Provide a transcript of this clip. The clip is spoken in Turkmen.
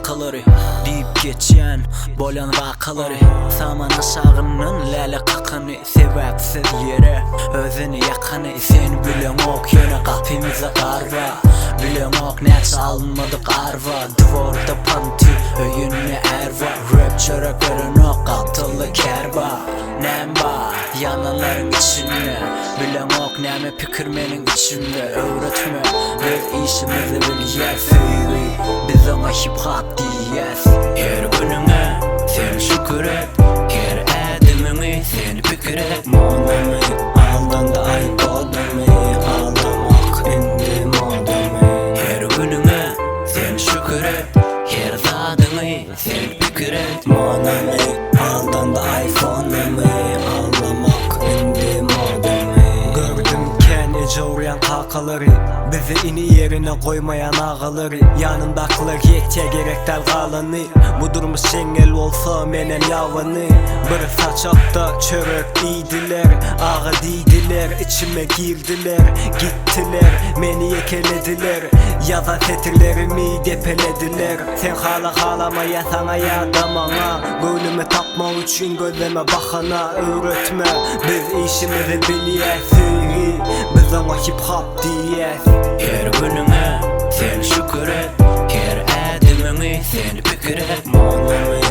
kakalary Diýip geçýän bolýan wakalary Saman aşagyndan läle kakany Sebäpsiz ýere özüni ýakany Sen bileňok ýöne gapymyzda gar bar Bileňok näçe alynmadyk arba Dworda panty öýünde är bar Rap çörek berenok gapdalda kär bar Näm bar ýalanlaryň içinde Bileňok näme pikir meniň içimde Öwretme biz işimizi bilýäs Söýgi biz oňa hip hop diýýäs Her günüňe sen şükür et Her ädimiňi sen pikir et Modamy aldandy iPodamy Aldamak indi modamy Her günüňe sen şükür et Her zadyňy sen pikir et Modamy aldandy iPhone'amy Aldamak indi modamy Gördüm kän eje urýan kakalary Bizi ini ýerine goýmaýan agalary Ýanyndakylar ýetýä gerek däl galany Bu durmuş jeňňel bolsa menem ýabany Bir saçakda çörek iýdiler Aga diýdiler içime girdiler Gitdiler meni ýekelediler Ýazan setirlerimi depelediler Sen hala halama ýa saňa ýa-da maňa Göwnümi tapmak üçin gözleme bahana Öwretme biz işimizi bilýäs Söýgi biz oňa hip hop diýýäs Her günüňe sen şükür et Her ädimiňi sen pikir et Modamy.